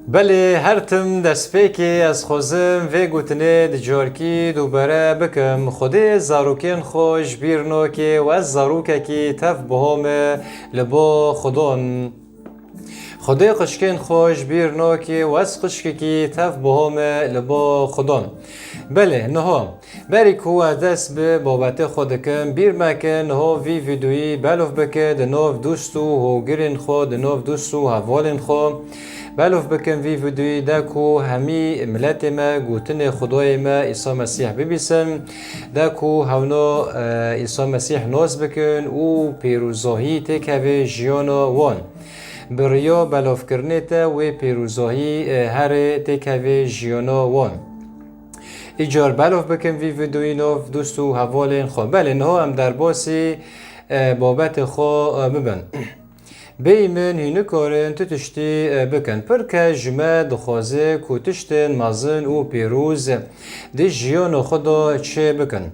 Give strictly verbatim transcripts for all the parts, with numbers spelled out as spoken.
Belê, her tim destpêkê ez xwezim vê gotinê di carkî dubere bikim. Xwedê zarokên xwe ji bîr nake û ez zarokekî tev biha me li bo Xwedon. Xwedê qişkên xwe ji bîr nake û ez qişkekî tev biha me li bo Xwedon. Belê, niha Berî ku ez dest bi babetê xwe dikim, bîr me ke niha vî vîdeoyî belov bike di nav dost û hogirên xwe, di nav dost û hevalên xwe. Belov bikin vî vîdeoyî de ku hemî miletê me gotinê Xwedayê me Îsa Mesîh bibîsin, de ku hewna, e, Îsa Mesîh nas bikin û pêrozahî têkeve jiyana wan. Bi riya belavkirinê te wê pêrozahî, e, herê têkeve jiyana wan. Îcar belov bikin vî vîdeoyî nav dost û hevalên xwe. Belê, niha em derbasî, e, babetê xwe, e, bibin. Bêyî min hîn nikarin tu tiştî, e, bikin. Pir kes ji me dixwaze ku tiştên mezin û pêroz di jiyana xwe de çê bikin.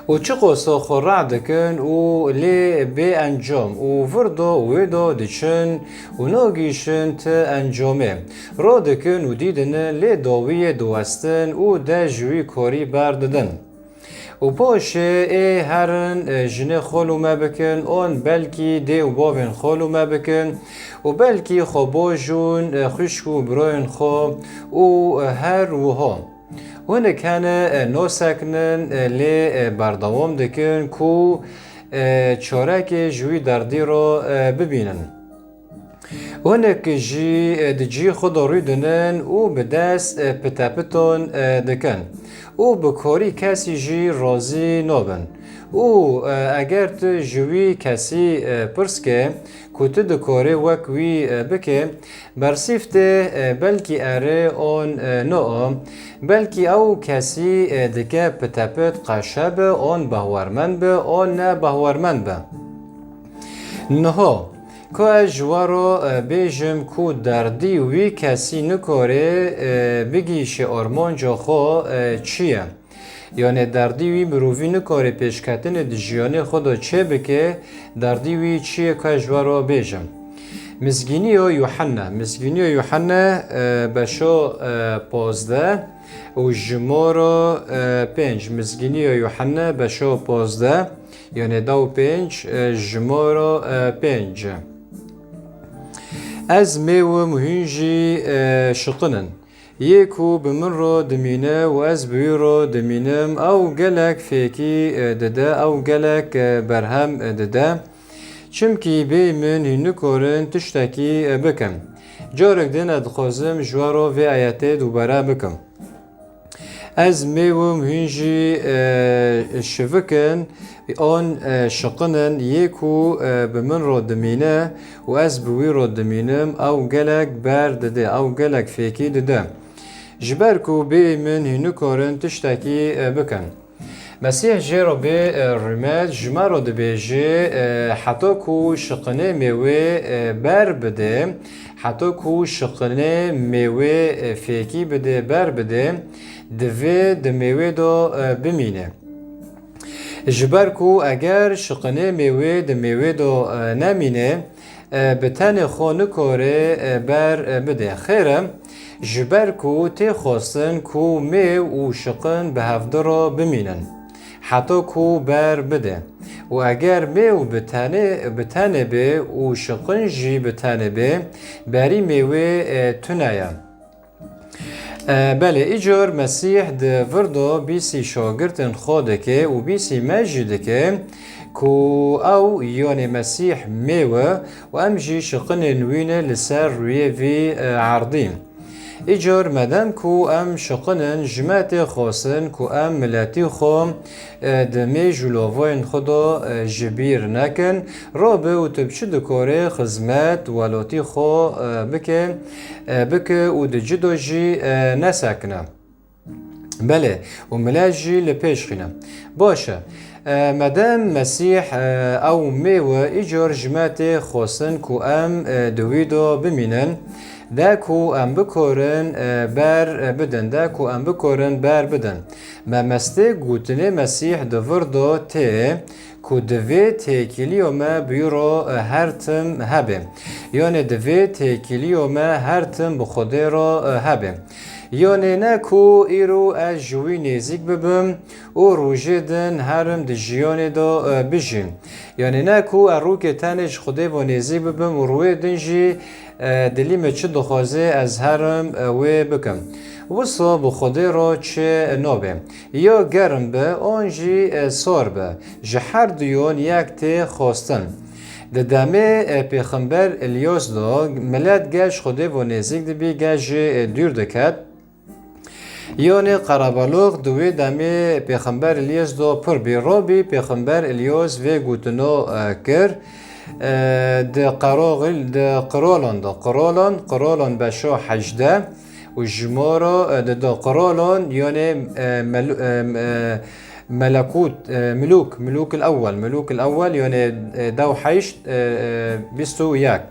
Û çiqas xwe re'd dikin û lê bê encam û vir da wê da diçin û nagihîşin ti encamê. Radikin û dîdinin lê dawiyê diwestin û de ji wî karî berdidin. Û paşê ê herin, e, jinê xwe lûme bikin, an belkî dê û bavên xwe lûme bikin û belkî xwe bajûn, e, xwişk û birayên xwe û, e, her wiha. Hinek hene, e, nasekinin, e, lê, e, berdewam dikin ku, e, çarekê ji wî derdî re, e, bibînin. Hinek jî, e, di cihê xwe de rûdinin û bi dest, e, pitepitan, e, dikin û bi karî kesî jî razî nabin. Û, e, eger tu ji wî kesî, e, pirs ke ku tu dikarî wek wî, e, bike, bersîv tê, e, belkî erê an, e, na, belkî ew kesî, e, dike pitepit qeşe be an behwermend be an ne behwermend be. Niha, ku ez ji we re, e, bêjim ku derdî wî kesî nikare, e, bigihîşe armanca xwe, e, çi ye? Yanê derdî wî mirovî nikare pêşketinê di jiyanê xwe de çê bike, derdî wî çi ye ka ji we re bêjim. Mizgîniya Yuhanna, Mizgîniya Yuhanna, e, beşa, e, pazdeh û jimara, e, pênc. Mizgîniya Yuhanna beşa pazdeh, yanê da û pênc, e, jimara, e, pênc. Ez mêwim hûn jî, e, şiqinin. Yê ku bi min re dimîne û ez bi wî re dimînim, ew gelek fêkî, e, dide, ew gelek, e, berhem, e, dide. Çimkî bê min hîn nikarin tiştekî, e, bikin. Carek din ez dixwazim ji we re vê ayetê dubare bikim. Ez mêwim hûn jî, e, şivikin, an, e, şiqinin, yê ku, e, bi min re dimîne û ez bi wî re dimînim, ew gelek ber dide, ew gelek fêkî dide. Ji ber ku bêyî min hîn nikarin tiştekî, e, bikin. Mesîh jê re bê, e, rûmet, ji me re dibêje, e, heta ku şiqinê mêwê, e, ber bide, heta ku şiqinê mêwê, e, fêkî bide, ber bide, divê di mêwê de, e, bimîne. Ji ber ku eger şiqinê mêwê di mêwê de, e, nemîne, e, bi tenê xwe nikare, e, ber, e, bide. Xêr e, ji ber ku tê xwestin ku mêw û şiqin bi hevdi re bimînin, heta ku ber bide. Û eger mêw bi tenê, bi tenê be û şiqin jî bi tenê be, berî mêwê, e, tune ye. E, belê, îcar Mesîh di vir de bîsî şagirtên xwe dike û bîsî me jî dike ku ew, yanê Mesîh mêw e û em jî şiqinên wî ne li ser rûyê vî, e, erdî. Îcar medem ku em şiqin in, ji me tê xwestin ku em miletî xwe, e, di mêj û lavayên xwe de, e, ji bîr nekin. Rabe û tu bi çi dikarê xizmet welatî xwe, e, bike, e, bike û di cî de jî, e, nesekine. Belê, û milet jî li pêş xîne. Baş e. E, medem Mesîh, e, ew mêw e, îcar ji me tê xwestin ku em, e, di wî de bimînin. De ku em bikorin, e, ber, e, bidin, de ku em bikorin ber bidin. Memestê gotinê Mesîh di vir de tê ku divê têkiliyo me bi wî re, e, her tim hebe. Yanê divê têkiliyo me her tim bi Xwedê re, e, hebe. Yanê ne ku îro ez ji wî nêzîk bibim û rojê din herim di jiyanê de, e, bijîm. Yanê ne ku ez rûkê tenê ji Xwedê ve nêzîk bibim û rûyê din jî, e, dilî min çi dixwaze ez herim, e, wê bikim. Wisa bi Xwedê re çi nabe. Ya germ be, an jî, e, sar be. Ji her duyan yek tê xwestin. Di demê, e, pêxember Îlyas de milet gel ji Xwedê ve nêzîk dibî, gel jî, e, dûr diket. Yanê qerebalix di wê demê pêxember Îlyas de pir bî. Rabî pêxember Îlyas vê gotino, e, kir, e, di qeroxil-, di qirolon de, qirolon, qirolon beşo hejdeh û jimaro, e, di do qirolon, yanê, e, mel-, e, e, melekut, e, milûk, milûk el ewwel, milûk el ewwel, yanê, e, dew heşt, e, e, bîst û yek.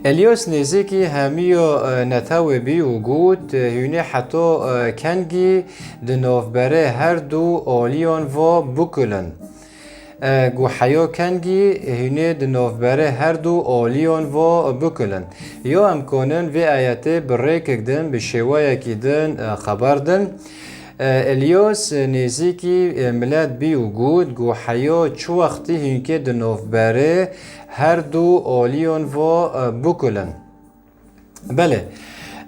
Elyas nêzîkî hemiyo, e, netewê bî û got, e, hûnê heto, e, kengî di navberê her du aliyan va bikulin. E, gu heyo kengî hûnê di navberê her du aliyan va bikulin. Ya em konin vê ayetê bi rêkek din, bi şêweyekî din, e, xeber din. E, Elyas, e, nêzîkî, e, milet bî û got, got, heya çi wextî hînkê di navberê her du aliyan va, e, bikulin. Belê,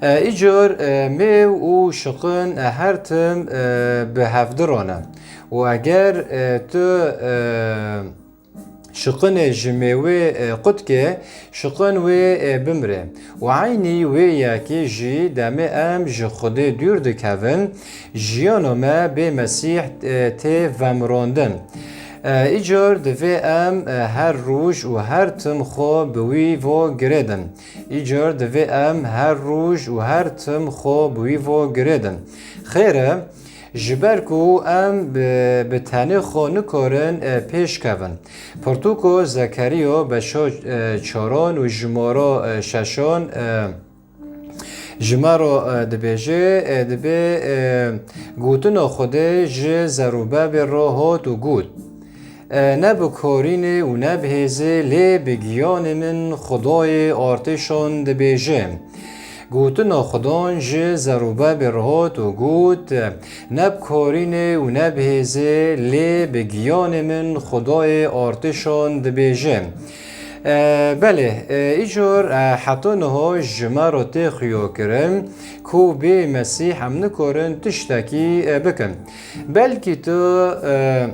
e, îcar, e, mêw û şiqin, e, her tim, e, bi hevdiran e. Û eger, e, tu, e, şiqinê ji mêwê, e, qut ke, şiqin wê, e, bimre. Û eynî wê yekê jî demê em ji Xwedê dûr dikevin, jiyano me bê Mesîh, e, tê vemirandin. E, îcar divê em, e, her roj û her tim xwe bi wî vo girêdin. Îcar divê em her roj û her tim xwe bi wî vo girêdin. Xêr e, Ji ber ku em bi, bi tenê xwe nikarin, e, pêş kevin. Pirtûko Zekeriyo beşo, e, çaron û jimaro, e, şeşon, e, ji me re, e, dibêje, e, dibê, e, gotino Xwedê ji Zerûbabê re hot û got, E, ne bi korînê û ne bi hêzê, lê bi giyanê min Xwedayê artêşan dibêje. Gotina Xudan ji Zerûbabê re hot û got, Ne bi korînê û ne bi hêzê, lê bi giyanê min Xwedayê artêşan dibêje. E, belê, e, îcar, e, heta niha ji me re tê xuyakirin ku bê Mesîh em nikarin tiştekî, e, bikin. Belkî tu, e,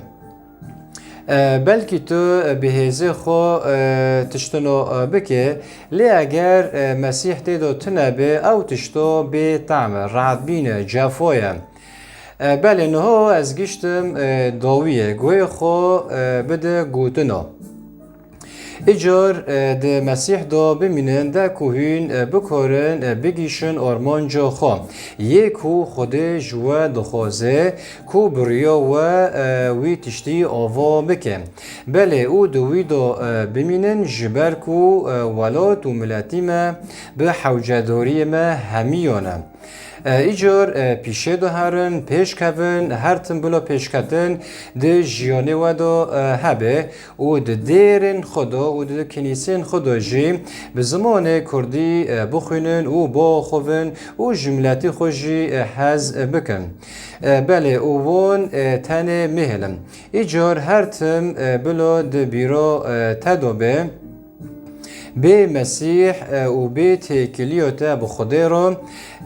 E, belkî tu, e, bi hêzê xwe, e, tiştino, e, bike, lê eger, e, Mesîh tê de tune be, ew tişto bê tam e, rehetbîn e, cefo ye. E, belê, niho ez giştim, e, dawiyê, guhê xwe, e, bide gotino. Îcar, e, di Mesîh de bimînin, de ku hûn, e, bikorin, e, bigîşin armanca xwe. Yê ku Xwedê ji we dixwaze, ku bi riya we, e, wî tiştî ava bike. Belê, û di wî de, e, bimînin, ji ber ku, e, welat û miletî me bi hewcedariyê me hemiyan e. E, îcar, e, pîşê de herin, pêş kevin, her tim bila pêşketin di jiyanê we de, e, hebe. Û di dêrên xwe de û di kinîsên xwe de jî bi zimanê kurdî, e, bixwînin û biaxivin û ji miletî xwe jî, e, hez, e, bikin. E, belê, û wan, e, tenê mihêlin. Îcar her tim, e, bila di bîra, e, te de be. Bê Mesîh, e, û bê têkiliya te bi Xwedê re,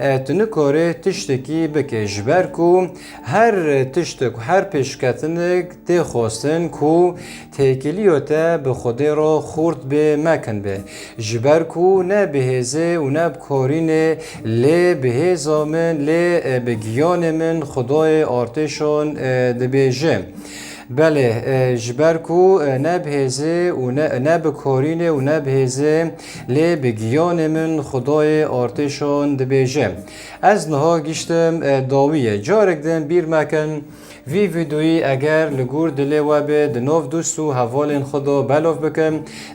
e, tu nikarê tiştekî bike, ji ber ku her tiştek û her pêşketinek tê xwestin ku têkiliya te bi Xwedê re xurt bê, mekin bê. Ji ber ku ne bi hêzê û ne bi korînê, lê bi hêza min, lê, e, bi giyanê min Xwedayê artêşan, e, dibêje. Belê, e, ji ber ku, e, ne bi hêzê û ne, ne bi korînê û ne bi hêzê, lê bi giyanê min Xwedayê artêşan dibêje. Ez niha giştim, e, dawiyê. Carek din bîr mekin, vî vîdeoyî eger li gor dilê we be, di nav dost û hevalên xwe de belav bikin,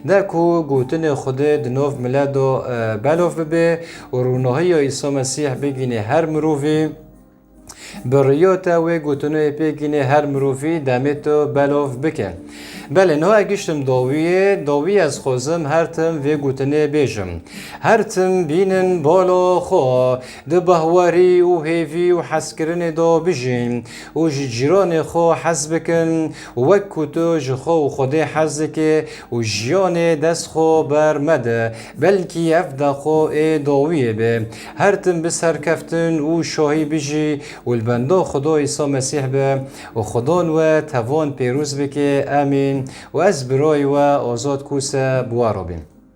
de ku gotinê Xwedê di nav milet de, e, belav bibe û rûnahiya Îsa Mesîh bigîne her mirovî. Bi riya te wê gotinê pê gînê her mirovî demê tu belav bike. Belê, niha giştim dawiyê, dawiyê ez xwazim her tim vê gotinê bêjim. Her tim bînin bala xwe, di bahwerî û hêvî û hezkirinê de bijîn û ji cîranê xwe hez bikin, wek ku tu ji xwe û Xwedê hez dike û jiyanê dest xwe ber mede, belkî ev daxo ê dawiyê be. Her tim bi serkeftin û şahî bijî û li benda Xuda Îsa Mesîh be û Xudan we tevan pêroz bike. Emîn. Û ez birayê we Azad Kûse bi we re bîm.